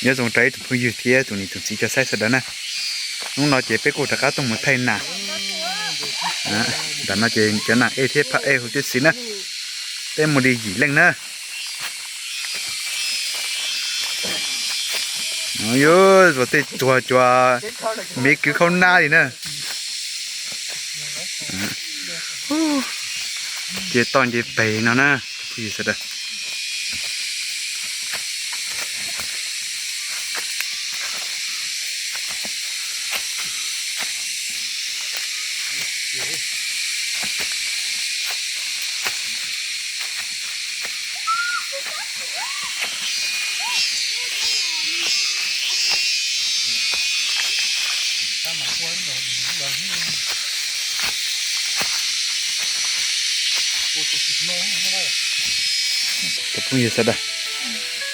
Nyob zoo rau ib tsoom phooj ywg thiab tus niam tus txiv cov saib sawv daws na. Hnub no ces peb kuj rov qab tuaj mus thaij nas. Ntawm no ces cov nas ej thiab phaj ej huv tib si na. Peb mus li yim leej na. Yuav tej txuag cua, miv kwv khaub nab li na. Nce toj nce peg no na. Tus phooj ywg sawv daws,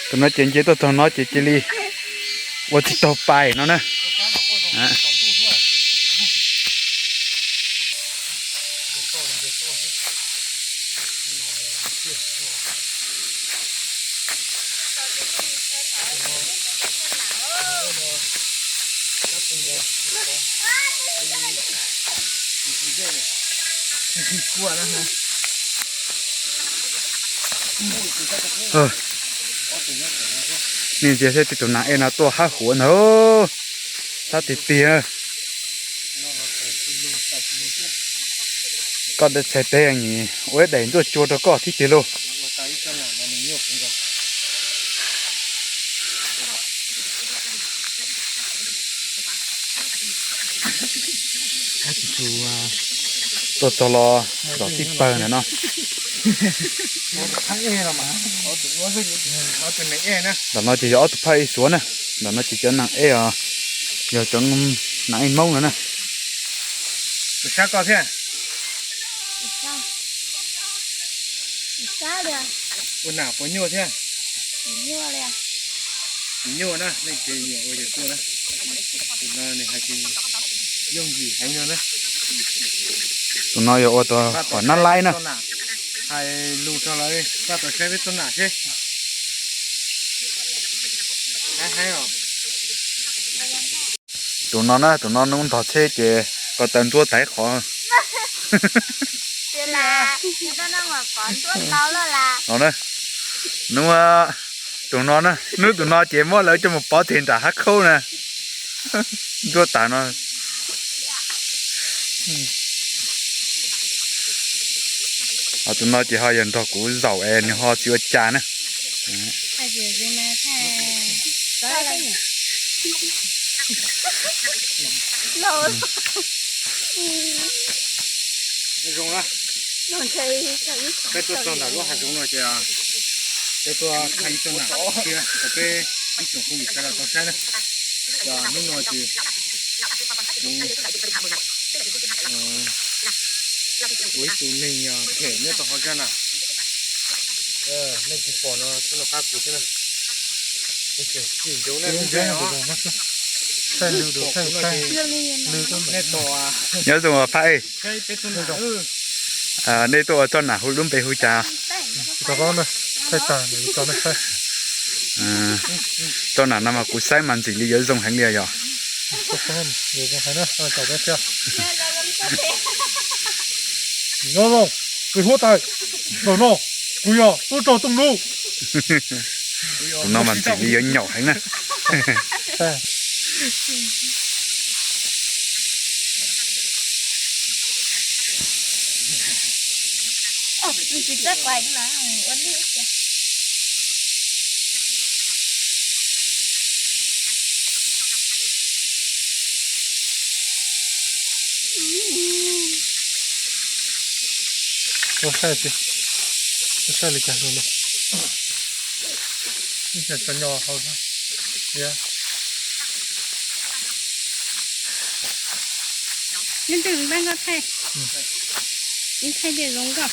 tus no ces nce tuaj txog no ces cia li ua tsis taug pais no na. Nej ntsia saib tej tus nas ej no tuaj hab huv ntag. Sab tiag tiag. Koj txhais tes ua ib daim ntuaj cua rau koj thiab tiag lauj. Tuaj txog los zom tib pawg ntawm no. Ntawm no ces yog ob tug phaj ej Suav na. Ntawm no ces cov nas ej os, yog cov nas ej Hmoob no na. Ua nas puas nyuaj thiab? Tsis nyuaj na, leej twg nyiam ua ces ua na. Tus no nws hais tias yooj yim heev no na. Tus no yog ua tus pom nab laib na. Hais lus rau lawv, pab tau saib peb txoj nas seb. Tus no na, tus no hnub ntog tsheb ces ko taw ntsuab tag ib qho. No na, hnub, tus no na, hnub tus no ces muab lawv coj mus pov tseg nram hav khaub na. Ntsuab tas no. Ho tus no ces ho yog nrog kuv zaum es nws ho tsis ua cas na. Zoo na, peb tuaj txog ntawm lub hav zoov no ces peb tuaj thaij ib txoj nas thiab rau peb ib tsoom phooj ywg sawv daws tau saib na. Ces hnub no ces kuv ua ib tug neeg phem nyob rau hauv zaj nas. Nej tsis pom no txhob nco qab kuv thiab na. Kuv tseem cim ncauj nej lub npe os. Nyob zoo phaj ej. Nej tuaj ua txoj nas hu lub npe hu cas? Txoj nas no mas kuv saib mas ntxim li yuav zoo heev li yog. Nyob zoo, kuv huab tais, zaum no kuv yog tub rog Tooj Lub. Tus no mas ntxim li yuav nyaum heev na. Ua saib tsis, ua saib li cas no. Ib xyoos tso nyo hauv thiab. Leej twg npaj nkoj thaij, ib thaij ces zoo nkauj.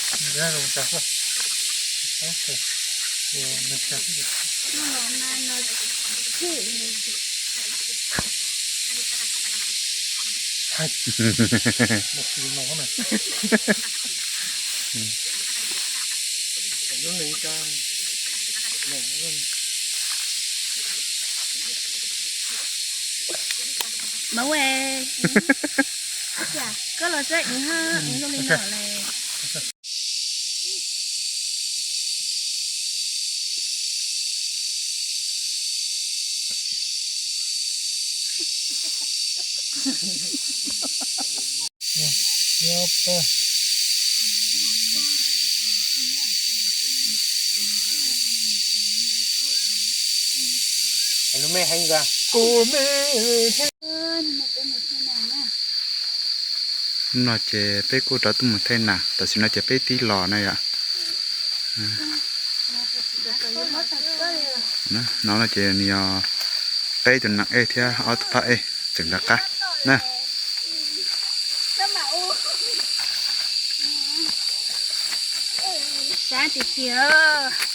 Mauv, koj los sab ib ha, zoo li no le. No ces peb kuj rov tuaj mus thaij nas, tam sim no ces peb tib los na yom. No no ces nws yog peb tus nas ej thiab ob tug phab ej tseem nram qab na. Sab tiag tiag.